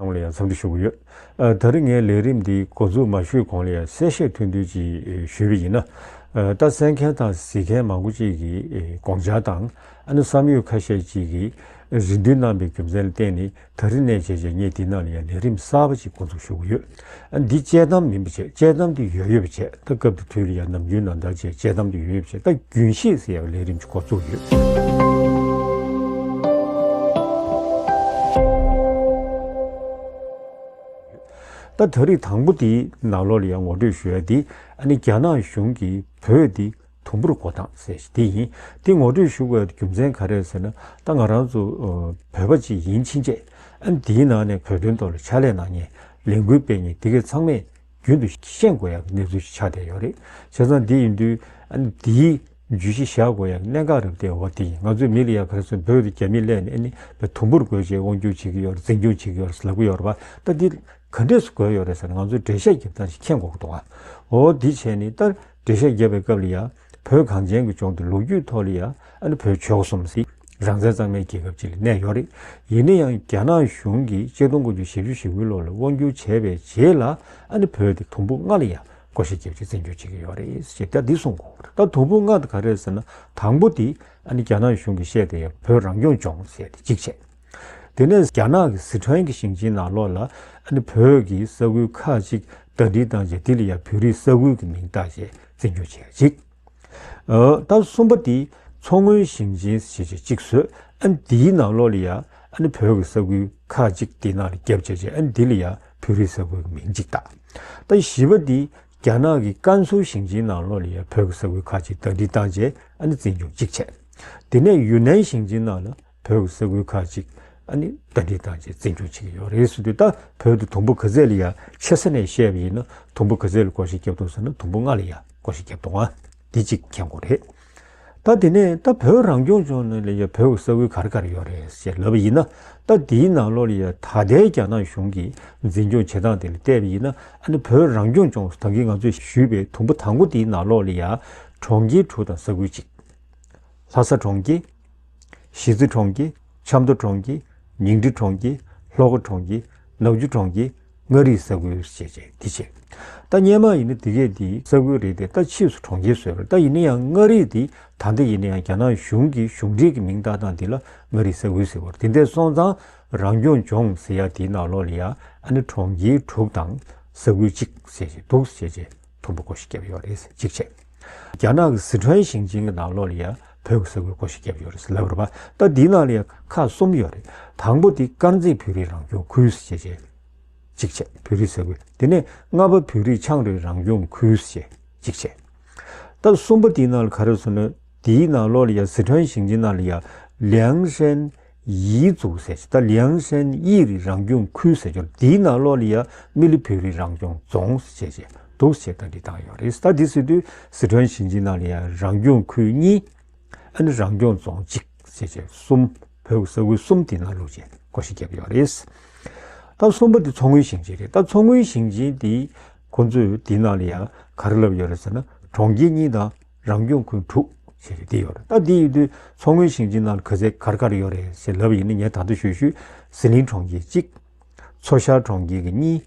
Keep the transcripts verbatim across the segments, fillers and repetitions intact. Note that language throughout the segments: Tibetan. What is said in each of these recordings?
ཚང་མ་ལ་ཡང་འཚམས་འདྲི་ཞུ་གི་ཡོད། ཨ། ད་རིང་ངས་ལས་རིམ་འདི་འགོ་འཛུགས་མ་ཞུས་གོང་ལ་ཡང་གསལ་བཤད་ཐུང་ཐུང་ཅིག་ཞུས་པ་ཡིན་ན། ཨ། ད་གསན་མཁན་དང་གཟིགས་མཁན་མང་པོ་ཅིག་གིས་དགོངས་འཆར་དང་ཨ་ནི་བསམ་ཡོད་ཁ་ཤས་ཅིག་གིས་རེ་འདུན་གནང་པའི་རྒྱུ་མཚན་ལ་བརྟེན་ནས། ད་རིང་ནས་བྱས་བྱས་ངས་འདི་ནང་ལ་ཡང་ལས་རིམ་གསར་པ་ཅིག་འགོ་འཛུགས་ཞུ་གི་ཡོད། ཨ། འདི་དཔྱད་གཏམ་མིན་པ་བྱས། དཔྱད་གཏམ་འདི་ཡོད་ཡོད་པ་བྱས། ད་སྐབས་དེ་དུས་ལ་ཡང་ནམ་རྒྱུན་ནང་ལྟར་བྱས་དཔྱད་གཏམ་འདི་ཡོད་ཡོད་པ་བྱས། ད་རྒྱུན་ཤེས་ཟེར་ཡག་ལས་རིམ་ཅིག་འགོ་བཙུགས་ཡོད། ད་ད་རིང་དང་པོ་དེའི་ནང་ལོགས་ལ་ཡང་ངོ་སྤྲོད་ཞུ་ཡ་དེ། ཨ་ནི་རྒྱ་ནག་གཞུང་གིས་བོད་འདི་དུམ་བུར་བགོ་སྟངས་ཟེར་ཞིག་དེ་ཡིན། དེ་ངོ་སྤྲོད་ཞུ་དགོས་ཡ་རྒྱུ་མཚན་ག་རེ་རེད་ཟེར་ན། ད་ང་རང་ཚོ་ཨ་བོད་པ་ཅིག་ཡིན་ཕྱིན་ཆད། ཨ་ནི་དེའི་ནང་ནས་བོད་དོན་ཐོག་ལ་ཕྱག་ལས་གནང་མཁན། ལས་འགུལ་སྤེལ་མཁན་དེ་གས་ཚང་མས་རྒྱུན་དུ་ཤེས་དགོས་ཡ་གི་གནས་ཚུལ་ཞིག་ཆགས་བསྡད་ཡོད་རེད། བྱས་ཙང་དེ་ཡིན་དུས་ཨ་ནི་དེའི་བརྗོད་གཞི་བཞག་དགོས་ཡ་གི་གནད་འགག་རེད་དེ། འོ་དེ་ཡིན། ང་ཚོའི་མི་ལ་ཡ་ག་རེ་ཟེར། བོད་དུ་རྒྱ་མི་སླེབས་ནས་ཨ་ནི་བོད་དུམ་བུར་བགོས་བྱས་དབང་སྒྱུར་བྱེད་ཀྱི་ཡོད་རེད། འཛིན་སྐྱོང་བྱེད་ཀྱི་ཡོད་རེད་ཟེར་ལབ་ཀྱི་ཡོད་རེད་པ། ད་འདི་ག་འདྲས་སུ་བགོས་ཡོད་རེད་ཟེར་ན། ང་ཚོས་འགྲེལ་བཤད་རྒྱབ་སྟངས་ཤིག་མཁྱེན་དགོས་ཀྱི་འདུག་ཨ། འོ་འདི་བྱས་ནས་ད་འགྲེལ་བཤད་རྒྱབ་པའི་སྐབས་ལ་ཡ། བོད་གངས་ཅན་གྱི་ལྗོངས་དེ་ལོ་རྒྱུས་ཐོག་ལ་ཡ་ཨ་ནི་བོད་ཆོལ་གསུམ་ཟེར་རང་བཙན་གཙང་མའི་རྒྱལ་ཁབ་ཅིག་ལ་གནས་ཡོད་རེད། ཡིན་ན་ཡང་རྒྱ་ནག་གཞུང་གིས་ཆིག་སྟོང་དགུ་བརྒྱ་བཞི་བཅུ་ཞེ་དགུའི་ལོ་ལ་དབང་སྒྱུར་བྱས་པའི་རྗེས་ལ། ཨ་ནི་བོད་དེ་དུམ་བུ་ལྔ་ལ་ཡ་བགོ་བཤའ་བརྒྱབ་བྱས་བཙན་སྐྱོང་བྱེད་ཀྱི་ཡོད་རེད་ཅེས་ད་འདི་གསུང་དགོས་པ་རེད། ད་དུམ་བུ་ལྔ་དེ་ག་རེ་རེད་ཟེར་ན། དང་པོ་དེ་ཨ་ནི་རྒྱ་ནག་གཞུང་གིས་བཤད་བསྡད་ཡ་བོད་རང་སྐྱོང་ལྗོངས་ཟེར་དེ་གཅིག་བྱས། དེ་ནས་རྒྱ་ནག་གི་སི་ཁྲོན་གྱི་ཞིང་ཆེན་ནང་ལོགས་ལ་ཨ་ནི་བོད་ཀྱི་ས་ཁུལ་ཁག་ཅིག་ཟླ་སྒྲིལ་བཏང་བྱས། དེ་ལ་ཡ་བོད་རིགས་ས་ཁུལ་གྱི་མིང་བཏགས་བྱས་བཙན་སྐྱོང་བྱེད་ཡ་གཅིག། ཨ། ད་གསུམ་པ་དེ་མཚོ་སྔོན་ཞིང་ཆེན་ཞེས་བྱས་གཅིག་བཟོས། ཨ་ནི་དེའི་ནང་ལོགས་ལ་ཡ་ཨ་ནི་བོད་ཀྱི་ས་ཁུལ་ཁག་ཅིག་དེའི་ནང་ལ་བརྒྱབ་བྱས་བྱས། ཨ་ནི་དེ་ལ་ཡ་བོད་རིགས་ས་ཁུལ་གྱི་མིང་གཅིག་བཏགས། ད་བཞི་པ་དེ་རྒྱ་ནག་གི་ཀན་སུའུ་ཞིང་ཆེན་ནང་ལོགས་ལ་ཡ་བོད་ཀྱི་ས་ཁུལ་ཁག་ཅིག་ཟླ་སྒྲིལ་བཏང་བྱས་ཨ་ནི་བཙན་སྐྱོང་གཅིག་བྱས། དེ་ནས་ཡུན་ནན་ཞིང་ཆེན་ནང་ལ་བོད་ཀྱི་ས་ཁུལ་ཁག་ཅིག་ཨ་ནི་ཟླ་སྒྲིལ་བཏང་བྱས་བཙན་སྐྱོང་བྱེད་ཀྱི་ཡོད་རེད་ཟེར་དུས། ད་བོད་དེ་དུམ་བུ་ག་ཚད་ལ་ཡ་ཆེ་ས་ནས་བཤད་པ་ཡིན་ན། དུམ་བུ་ག་ཚད་ལ་བགོ་བཤའ་བརྒྱབ་འདུག་ཟེར་ན། དུམ་བུ་ལྔ་ལ་ཡ་བགོ་བཤའ་བརྒྱབ་འདུག་ཨ། འདི་གཅིག་མཁྱེན་དགོས་རེད། ད་དེ་ནས་ད་བོད་རང་སྐྱོང་ལྗོངས་ནང་ལ་ཡ་བོད་ཀྱི་ས་ཁུལ་ག་རེ་ག་རེ་ཡོད་རེད་ཅེས་ལབ་པ་ཡིན་ན། ད་དེའི་ནང་ལོགས་ལ་ཡ་ད་ལྟའི་རྒྱ་ནག་གཞུང་གིས་འཛིན་སྐྱོང་བྱེད་སྟངས་དེ་ལ་བལྟས་པ་ཡིན་ན། ཨ་ནི་བོད་རང་སྐྱོང་ལྗོངས་ད་གིན་ང་ཚོས་ཞུས་པའི་དུམ་བུ་དང་པོ་དེའི་ནང་ལོགས་ལ་ཡ་གྲོང་ཁྱེར་དྲུག་དང་ས་ཁུལ་གཅིག། ལྷ་ས་གྲོང་ཁྱེར། གཞིས་རྩེ་གྲོང་ཁྱེར། ཆབ་མདོ་གྲོང་ཁྱེར། ཉིང་ཁྲི་གྲོང་ཁྱེར། ལྷོ་ཁ་གྲོང་ཁྱེར། ནག་ཆུ་གྲོང་ཁྱེར། མངའ་རིས་ས་ཁུལ་ཞེས་བྱས་འདི་བྱས། ད་སྔོན་མ་ཡིན་ན་དེ་གས་དེ་ས་ཁུལ་རེད་དེ། ད་ཕྱིས་སུ་གྲོང་ཁྱེར་བཟོས་པ་རེད། ད་ཡིན་ན་ཡང་མངའ་རིས་དེ་ད་ལྟ་ཡིན་ན་ཡང་རྒྱ་ནག་གཞུང་གི་གཞུང་འབྲེལ་གྱི་མིང་བཏགས་སྟངས་དེ་ལ་མངའ་རིས་ས་ཁུལ་ཟེར་བ་རེད། དེ་འདྲ་སོང་ཙང་རང་སྐྱོང་ལྗོངས་ཟེར་ཡ་དེའི་ནང་ལོགས་ལ་ཡ་ཨ་ནི་གྲོང་ཁྱེར་དྲུག་དང་ས་ཁུལ་གཅིག་ཞེས་བྱས་འདུག་ཞེས་བྱས། དུམ་བུ་བགོ་བཤའ་བརྒྱབ་ཡོད་རེད། གཅིག་བྱས། རྒྱ་ནག་གི་སི་ཁྲོན་ཞིང་ཆེན་གྱི་ནང་ལོགས་ལ་ཡ་བོད་ཀྱི་ས་ཁུལ་བགོ་བཤའ་བརྒྱབ་ཡོད་རེད་ལབ་རེད་པ། ད་འདིའི་ནང་ལ་ཡ་ཁག་གསུམ་ཡོད་རེད། དང་པོ་དེ་དཀར་མཛེས་བོད་རིགས་རང་སྐྱོང་ཁུལ་ཞེས་བྱས་གཅིག་བྱས། བོད་རིགས་ས་ཁུལ། དེ་ནས་ལྔ་པ་བོད་རིགས་ཆའང་རིགས་རང་སྐྱོང་ཁུལ་ཞེས་གཅིག་བྱས། ད་གསུམ་པ་དེའི་ནང་ལ་ག་རེ་ཟེར་ན། དེའི་ནང་ལོགས་ལ་ཡ་སི་ཁྲོན་ཞིང་ཆེན་ནང་ལ་ཡ་ལིའང་ཧྲན་ཡི་ཛུའུ་ཟེར་ཞིག། ད་ལིའང་ཧྲན་དབྱིས་རིགས་རང་སྐྱོང་ཁུལ་ཟེར་གྱི་ཡོད་རེད། དེའི་ནང་ལོགས་ལ་ཡ་མི་ལི་བོད་རིགས་རང་སྐྱོང་རྫོང་ཟེར་བྱས་འདུག་ཟེར་བྱས་བརྡ་འདི་བཏང་ཡོད་རེད། ད་འདི་ཟེར་དུས་སི་ཁྲོན་ཞིང་ཆེན་ནང་ལ་ཡ་རང་སྐྱོང་ཁུལ་གཉིས། ཨ་ནི་རང་སྐྱོང་རྫོང་གཅིག་ཟེར་བྱས་གསུམ། བོད་ཀྱི་ས་ཁུལ་གསུམ་དེའི་ནང་བླུགས་བྱས་བགོ་བཤའ་བརྒྱབ་ཡོད་རེད། ད་གསུམ་པ་དེ་མཚོ་སྔོན་ཞིང་ཆེན་རེད། ད་མཚོ་སྔོན་ཞིང་ཆེན་དེ་ཁོང་ཚོས་དེའི་ནང་ལ་ཡ་ག་རེ་ལབ་ཡོད་རེད་ཟེར་ན། གྲོང་ཁྱེར་གཉིས་དང་རང་སྐྱོང་ཁུལ་དྲུག་ཞེས་བྱས་དེ་ཡོད་རེད། ད་དེ་ཡིན་དུས་མཚོ་སྔོན་ཞིང་ཆེན་ནང་ལ་ག་ཚད་ག་རེ་ག་རེ་ཡོད་རེད་ཟེར་ལབ་ཡིན་ན། ངས་ད་ལྟ་ཞུས་ཞུས་ཟི་ལིང་གྲོང་ཁྱེར་གཅིག། མཚོ་ཤར་གྲོང་ཁྱེར་གྱི་གཉིས།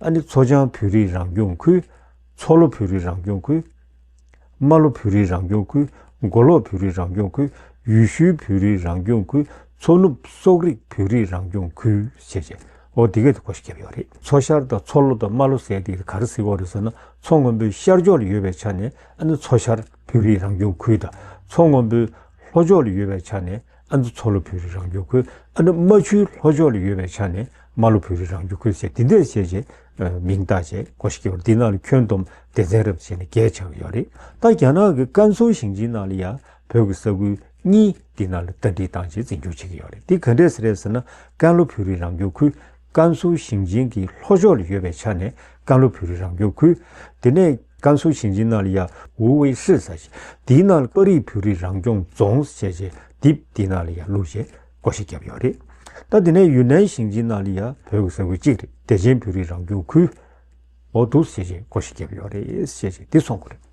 ཨ་ནི་མཚོ་བྱང་བོད་རིགས་རང་སྐྱོང་ཁུལ། མཚོ་ལྷོ་བོད་རིགས་རང་སྐྱོང་ཁུལ། རྨ་ལྷོ་བོད་རིགས་རང་སྐྱོང་ཁུལ། མགོ་ལོག་བོད་རིགས་རང་སྐྱོང་ཁུལ། ཡུལ་ཤུལ་བོད་རིགས་རང་སྐྱོང་ཁུལ། མཚོ་ནུབ་སོག་རིགས་བོད་རིགས་རང་སྐྱོང་ཁུལ་ཞེས་བྱས། འོ་དེ་གས་དེ་བགོ་བཤའ་བརྒྱབ་ཡོད་རེད། མཚོ་ཤར་དང་མཚོ་ལྷོ་དང་རྨ་ལྷོ་ཟེར་དེ་ག་རེ་ཟེར་གྱི་ཡོད་རེད་ཟེར་ན། མཚོ་སྔོན་པོའི་ཤར་ཕྱོགས་ལ་ཡོད་པའི་ཆ་ནས་ཨ་ནི་མཚོ་ཤར་བོད་རིགས་རང་སྐྱོང་ཁུལ་དང་། མཚོ་སྔོན་པོའི་ལྷོ་ཕྱོགས་ལ་ཡོད་པའི་ཆ་ནས་ཨ་ནི་མཚོ་ལྷོ་བོད་རིགས་རང་སྐྱོང་ཁུལ། ཨ་ནི་རྨ་ཆུའི་ལྷོ་ཕྱོགས་ལ་ཡོད་པའི་ཆ་ནས་རྨ་ལྷོ་བོད་རིགས་རང་སྐྱོང་ཁུལ་ཟེར་དེ་འདྲས་བྱས་བྱས་མིང་བཏགས་བྱས་བགོ་བཤའ་བརྒྱབ་པ་རེད། དེའི་ནང་ལ་ཁྱོན་བསྡོམས་སྡེ་ཚན་རབ་བྱས་ནས་བརྒྱད་ཆགས་ཀྱི་ཡོད་རེད། ད་རྒྱ་ནག་གི་ཀན་སུའུ་ཞིང་ཆེན་ནང་ལ་ཡ་བོད་ཀྱི་ས་ཁུལ་གཉིས་དེའི་ནང་ལ་ཟླ་སྒྲིལ་བཏང་བྱས་འཛིན་སྐྱོང་བྱེད་ཀྱི་ཡོད་རེད། དེ་ག་འདྲས་རེད་ཟེར་ན། ཀན་ལྷོ་བོད་རིགས་རང་སྐྱོང་ཁུལ། ཀན་སུའུ་ཞིང་ཆེན་གྱི་ལྷོ་ཕྱོགས་ལ་ཡོད་པའི་ཆ་ནས་ཀན་ལྷོ་བོད་རིགས་རང་སྐྱོང་ཁུལ། དེ་ནས་ཀན་སུའུ་ཞིང་ཆེན་ནང་ལ་ཡ་ཝུའུ་ཝེ་ཧྲི་ཟེར་ཞིག། དེའི་ནང་ལ་པ་རིགས་བོད་རིགས་རང་སྐྱོང་རྫོང་ཟེར་བྱས་དེབ་དེའི་ནང་ལ་ཡ་བླུགས་བྱས་བགོ་བཤའ་བརྒྱབ་ཡོད་རེད། ད་དེ་ནས་ཡུན་ནན་ཞིང་ཆེན་ནང་ལ་ཡ་བོད་ཀྱི་ས་ཁུལ་གཅིག་རེད། བདེ་ཆེན་བོད་རིགས་རང་སྐྱོང་ཁུལ། འོ་འདུག་ཟེར་བྱས་བགོ་བཤའ་བརྒྱབ་ཡོད་རེད་ཟེར་བྱས་འདི་གསུང་གི་རེད།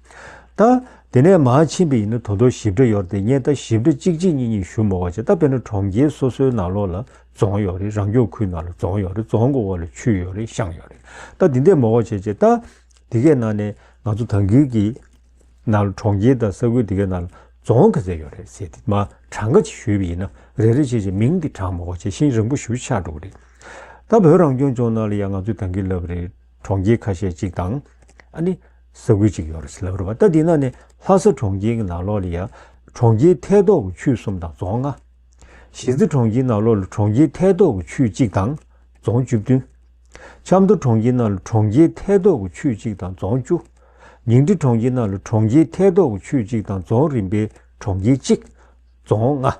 ད་དེ་ནས་མར་ཕྱིན་པ་ཡིན་ན་ད་དུང་ཞིབ་ཕྲ་ཡོད་རེད་དེ། ངས་ད་ཞིབ་ཕྲ་གཅིག་གཅིག་གཉིས་གཉིས་ཞུ་མ་དགོས་བྱས། ད་དཔེར་ན་གྲོང་ཁྱེར་སོ་སོའི་ནང་ལོགས་ལ་རྫོང་ཡོད་རེད། རང་སྐྱོང་ཁུལ་ནང་ལ་རྫོང་ཡོད་རེད། རྫོང་གི་འོག་ལ་ཆུས་ཡོད་རེད། ཤང་ཡོད་རེད། ད་འདི་འདྲས་མ་དགོས་བྱས་བྱས། ད་འདི་གའི་ནང་ནས་ང་ཚོ་ད་གིན་གྱི་ནང་ལ་གྲོང་ཁྱེར་དང་ས་ཁུལ་འདི་གའི་ནང་ལ་རྫོང་ག་ཚད་ཡོད་རེད་ཟེར་དེ་མར་གྲངས་ཀ་ཅིག་ཞུས་པ་ཡིན་ན། རེ་རེ་བྱས་བྱས་མིང་འདི་གྲངས་མ་དགོས་བྱས་ཤིང་རིང་པོ་ཞེ་པོ་ཆགས་འགྲོ་གི་རེད། ད་བོད་རང་སྐྱོང་ལྗོངས་ནང་ལ་ཡང་ང་ཚོས་ད་གིན་ལབ་པ་རེད། གྲོང་ཁྱེར་ཁ་ཤས་གཅིག་དང་། ཨ་ནི་ས་ཁུལ་གཅིག་ཡོད་རེད་ཟེར་ལབ་རེད་པ། ད་འདི་ནང་ནས་ལྷ་ས་གྲོང་ཁྱེར་གྱི་ནང་ལོགས་ལ་ཡ་གྲོང་ཁྱེར་ཐད་གཏོགས་ཀྱི་ཆུས་གསུམ་དང་རྫོང་ལྔ། གཞིས་རྩེ་གྲོང་ཁྱེར་ནང་ལོགས་ལ་གྲོང་ཁྱེར་ཐད་གཏོགས་ཀྱི་ཆུས་གཅིག་དང་རྫོང་བཅུ་བདུན། ཆབ་མདོ་གྲོང་ཁྱེར་ནང་ལ་གྲོང་ཁྱེར་ཐད་གཏོགས་ཀྱི་ཆུས་གཅིག་དང་རྫོང་བཅུ། ཉིང་ཁྲི་གྲོང་ཁྱེར་ནང་ལ་གྲོང་ཁྱེར་ཐད་གཏོགས་ཀྱི་ཆུས་གཅིག་དང་རྫོང་རིམ་པའི་གྲོང་ཁྱེར་གཅིག་རྫོང་ལྔ།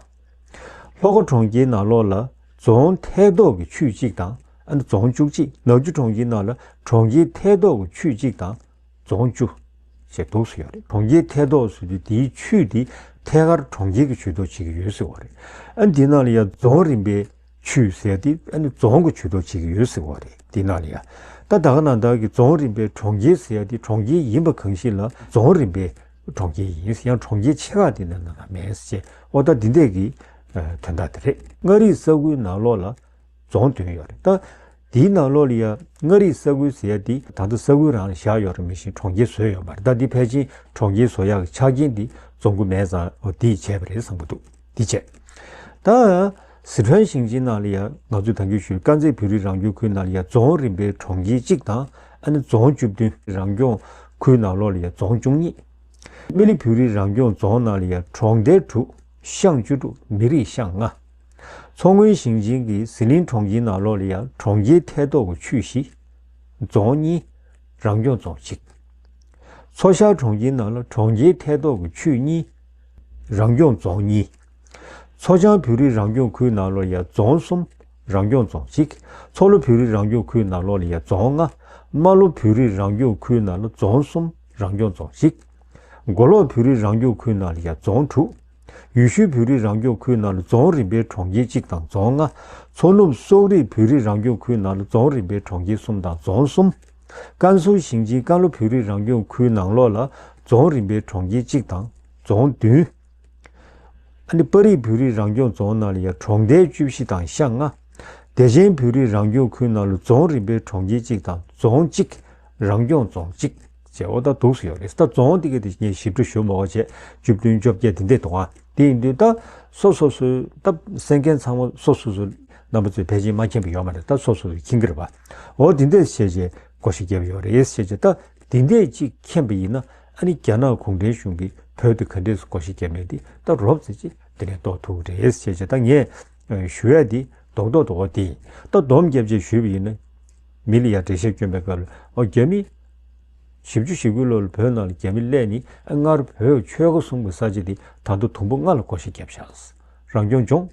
ལྷོ་ཁ་གྲོང་ཁྱེར་ནང་ལོགས་ལ་རྫོང་ཐད་གཏོགས་ཀྱི་ཆུས་གཅིག་དང་། ཨ་ནི་རྫོང་བཅུ་གཅིག། ནག་ཆུ་གྲོང་ཁྱེར་ནང་ལ་གྲོང་ཁྱེར་ཐད་གཏོགས་ཀྱི་ཆུས་གཅིག་དང་རྫོང་བཅུ་ཞེས་འདུག་སེ་ཡོད་རེད། གྲོང་ཁྱེར་ཐད་གཏོགས་ཟེར་དུས་དེའི་ཆུས་དེ་ཐད་ཀར་གྲོང་ཁྱེར་གྱི་ཇུས་གཏོགས་བྱེད་ཀྱི་ཡོད་ཟེར་བ་རེད། ཨ་ནི་འདི་ནང་ལ་ཡང་རྫོང་རིམ་པའི་ཆུས་ཟེར་དེ་ཨ་ནི་རྫོང་གི་ཇུས་གཏོགས་བྱེད་ཀྱི་ཡོད་ཟེར་བ་རེད། འདི་ནང་ལ་ཡང་ད་ད་ག་ནང་བཞིན་གྱི་རྫོང་རིམ་པའི་གྲོང་ཁྱེར་ཟེར་ཡ་དེ་གྲོང་ཁྱེར་ཡིན་པ་གང་ཞིག་ལ་རྫོང་རིམ་པའི་གྲོང་ཁྱེར་ཡིན། ཡང་གྲོང་ཁྱེར་ཆེ་ཁག་དེ་ནང་ན་མེད་ཟེར་བྱས། འོ་ད་འདི་འདྲས་ཀྱི་དོན་དག་དེ་རེད། མངའ་རིས་ས་ཁུལ་ནང་ལོགས་ལ་རྫོང་བདུན་ཡོད་རེད། ད་དེའི་ནང་ལོགས་ལ་ཡ་མངའ་རིས་ས་ཁུལ་ཟེར་ཡ་དེ་ད་ལྟ་ས་ཁུལ་རང་ལ་བཞག་ཡོད་རེད། མི་ཤིང་གྲོང་ཁྱེར་བཟོས་ཡོད་མ་རེད། ད་འདི་ཕལ་ཆེར་གྲོང་ཁྱེར་བཟོ་ཡག་གི་ཆ་རྐྱེན་འདི་རྫོང་ཁུལ་མེད་ཙང་འོ་དེས་བྱས་པ་རེད་བསམ་གྱི་འདུག་འདི་བྱས། ད་སི་ཁྲོན་ཞིང་ཆེན་ནང་ལ་ཡ་ང་ཚོས་ད་གིན་ཞུས་དཀར་མཛེས་བོད་རིགས་རང་སྐྱོང་ཁུལ་ནང་ལ་ཡ་རྫོང་རིམ་པའི་གྲོང་ཁྱེར་གཅིག་དང་། ཨ་ནི་རྫོང་བཅུ་བདུན། རང་སྐྱོང་ཁུལ་ནང་ལོགས་ལ་ཡ་རྫོང་བཅུ་གཉིས། སྨན་གླིང་བོད་རིགས་རང་སྐྱོང་རྫོང་ནང་ལ་ཡ་གྲོང་རྡལ་དྲུག། ཤང་བཅུ་དྲུག། མི་རིགས་ཤང་ལྔ། མཚོ་སྔོན་ཞིང་ཆེན་གྱི་ཟི་ལིང་གྲོང་ཁྱེར་ནང་ལོགས་ལ་ཡ་གྲོང་ཁྱེར་ཐད་གཏོགས་ཀྱི་ཆུས་བཞི། རྫོང་གཉིས། རང་སྐྱོང་རྫོང་གཅིག། མཚོ་ཤར་གྲོང་ཁྱེར་ནང་ལ་གྲོང་ཁྱེར་ཐད་གཏོགས་ཀྱི་ཆུས་གཉིས། རང་སྐྱོང་རྫོང་གཉིས། མཚོ་བྱང་བོད་རིགས་རང་སྐྱོང་ཁུལ་ནང་ལོགས་ལ་ཡ་རྫོང་གསུམ། རང་སྐྱོང་རྫོང་གཅིག། མཚོ་ལྷོ་བོད་རིགས་རང་སྐྱོང་ཁུལ་ནང་ལོགས་ལ་ཡ་རྫོང་ལྔ། རྨ་ལྷོ་བོད་རིགས་རང་སྐྱོང་ཁུལ་ནང་ལ་རྫོང་གསུམ། རང་སྐྱོང་རྫོང་གཅིག། མགོ་ལོག་བོད་རིགས་རང་སྐྱོང་ཁུལ་ནང་ལ་ཡ་རྫོང་དྲུག། ཡུལ་ཤུལ་བོད་རིགས་རང་སྐྱོང་ཁུལ་ནང་ལ་རྫོང་རིམ་པའི་གྲོང་ཁྱེར་གཅིག་དང་རྫོང་ལྔ། མཚོ་ནུབ་སོག་རིགས་བོད་རིགས་རང་སྐྱོང་ཁུལ་ནང་ལ་རྫོང་རིམ་པའི་གྲོང་ཁྱེར་གསུམ་དང་རྫོང་གསུམ། ཀན་སུའུ་ཞིང་ཆེན་ཀན་ལྷོ་བོད་རིགས་རང་སྐྱོང་ཁུལ་ནང་ལོགས་ལ་རྫོང་རིམ་པའི་གྲོང་ཁྱེར་གཅིག་དང་རྫོང་བདུན། ཨ་ནི་པ་རིགས་བོད་རིགས་རང་སྐྱོང་རྫོང་ནང་ལ་ཡ་གྲོང་རྡལ་བཅུ་བཞི་དང་ཤང་ལྔ། བདེ་ཆེན་བོད་རིགས་རང་སྐྱོང་ཁུལ་ནང་ལ་རྫོང་རིམ་པའི་གྲོང་ཁྱེར་གཅིག་དང་རྫོང་གཅིག། རང་སྐྱོང་རྫོང་གཅིག་ཅེས་འོ་ད་འདུག་སེ་ཡོད་རེད། ད་རྫོང་དེ་ག་དེ་ངས་ཞིབ་ཕྲ་ཞུ་མ་དགོས་བྱས་བཅུ་བདུན་བཅོ་བརྒྱད་དེ་འདྲས་འདུག་ཨ། དེ་ཡིན་དུས་ད་སོ་སོ་སོའི་ད་གསན་མཁན་ཚང་མ་སོ་སོ་སོའི་རྣམ་པ་ཚོས་ཕལ་ཆེར་མ་མཁྱེན་པ་ཡོད་མ་རེད། ད་སོ་སོ་སོས་མཁྱེན་གྱི་རེད་པ། འོ་དེ་འདྲས་བྱས་བྱས་བགོ་བཤའ་བརྒྱབ་ཡོད་རེད་བྱས་བྱས། ད་དེ་འདྲས་ཅིག་མཁྱེན་པ་ཡིན་ན། ཨ་ནི་རྒྱ་ནག་གུང་ཁྲན་གཞུང་གིས་བོད་དེ་ག་འདྲས་སུ་བགོ་བཤའ་བརྒྱབ་མེད་དེ་ད་རོབ་ཙམ་ཅིག་དེ་ནས་རྟོགས་ཐུབ་ཀྱི་རེད་ཟེར་བྱས། ད་ངས་ཨ་ཞུ་ཡ་དེ་རྡོག་རྡོག་རྡོག་རྡོག་དེ་ཡིན། ད་སྡོམ་བརྒྱབ་བྱས་ཞུས་པ་ཡིན་ན། མི་ལ་ཡ་འགྲེལ་བཤད་སྐྱོན་པའི་སྐབས་ལ་ཨོ་རྒྱ་མི་བཞི་བཅུ་ཞེ་དགུའི་ལོ་ལ་བོད་ནང་ལ་རྒྱ་མི་སླེབས་ནས་ཨ་སྔར་བོད་ཆོལ་ཁ་གསུམ་གྱི་ས་ཆ་དེ་ད་དུང་དུམ་བུ་ལྔ་ལ་བགོ་བཤའ་བརྒྱབ་བཞག་རང་སྐྱོང་ལྗོངས།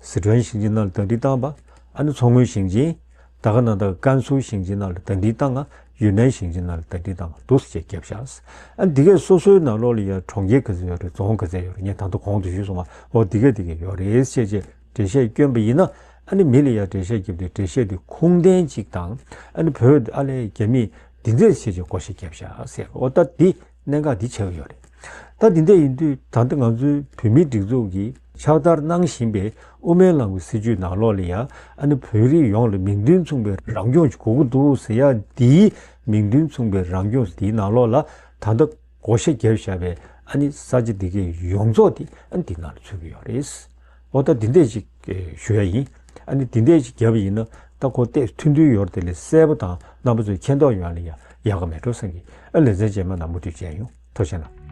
སི་ཁྲོན་ཞིང་ཆེན་ནང་ལ་དང་འདྲི་བཏང་བ། ཨ་ནི་མཚོ་སྔོན་ཞིང་ཆེན། ད་ག་ནང་བཞིན་ཀན་སུའུ་ཞིང་ཆེན་ནང་ལ་དང་འདྲི་བཏང་ང་། ཡུན་ནན་ཞིང་ཆེན་ནང་ལ་དང་འདྲི་བཏང་ང་འདུག་སེ་བྱས་བརྒྱབ་བཞག་ཨ་ནི་འདི་གས་སོ་སོའི་ནང་ལོགས་ལ་ཡ་གྲོང་ཁྱེར་ག་ཚོད་ཡོད་རེད། རྫོང་ག་ཚོད་ཡོད་རེད། ངས་ད་ལྟ་གོང་དུ་ཞུས་སོང་བ། འོ་འདི་གས་འདི་གས་ཡོད་རེད་ཟེར་བྱས་འགྲེལ་བཤད་བསྐྱོན་པ་ཡིན་ན། ཨ་ནི་མི་ལ་ཡ་འགྲེལ་བཤད་བརྒྱབ་དུས་འགྲེལ་བཤད་དེ་ཁུངས་ལྡན་ཅིག་དང་། ཨ་ནི་བོད་ཨ་ལས་རྒྱ་མིས་འདི་འདྲས་བྱས་བྱས་བགོ་བཤའ་བརྒྱབ་བཞག་ཟེར། འོ་ད་འདི་གནད་འགག་འདི་ཆགས་ཀྱི་ཡོད་རེད། ད་འདི་འདྲ་ཡིན་དུས་ད་ལྟ་ང་ཚོའི་བོད་མིའི་སྒྲིག་འཛུགས་ཀྱིས་ཕྱག་བསྟར་གནང་བཞིན་པའི་དབུ་མའི་ལམ་གྱི་སྲིད་བྱུས་ནང་ལོགས་ལ་ཡ། ཨ་ནི་བོད་རིགས་ཡོངས་ལ་མིང་དོན་མཚུངས་པའི་རང་སྐྱོང་ཅིག་དགོས་ཀྱི་འདུག་ཟེར་ཡ་འདིའི་མིང་དོན་མཚུངས་པའི་རང་སྐྱོང་འདིའི་ནང་ལོགས་ལ་ད་ལྟ་བགོ་བཤའ་བརྒྱབ་བཞག་པའི་ཨ་ནི་ས་ཆ་འདི་གའི་ཡོངས་རྫོགས་དེ་ཨ་ནི་འདི་ནང་ལ་ཚུད་ཀྱི་ཡོད་རེད། འོ་ད་འདི་འདྲས་ཅིག་ཞུ་ཡ་ཡིན། ཨ་ནི་འདི་འདྲས་ཅིག་བརྒྱབ་པ་ཡིན་ན་ད་ཁོ་ཏོག་ཙམ་མཐུན་སྒྲིལ་ཡོད་རེད། དེ་ལས་གསལ་པོ་དང་རྣམ་པ་ཚོས་མཁྱེན་རྟོགས་ཡོང་ཡ་ལ་ཡ་ཡག་ག་མེད་འགྲོ་བསམ་གི། ཨ་ལེ་ཚན་རྗེས་མ་ནང་མུ་མཐུད་མཇལ་ཡོང་། ཐུགས་རྗེ་གནང་།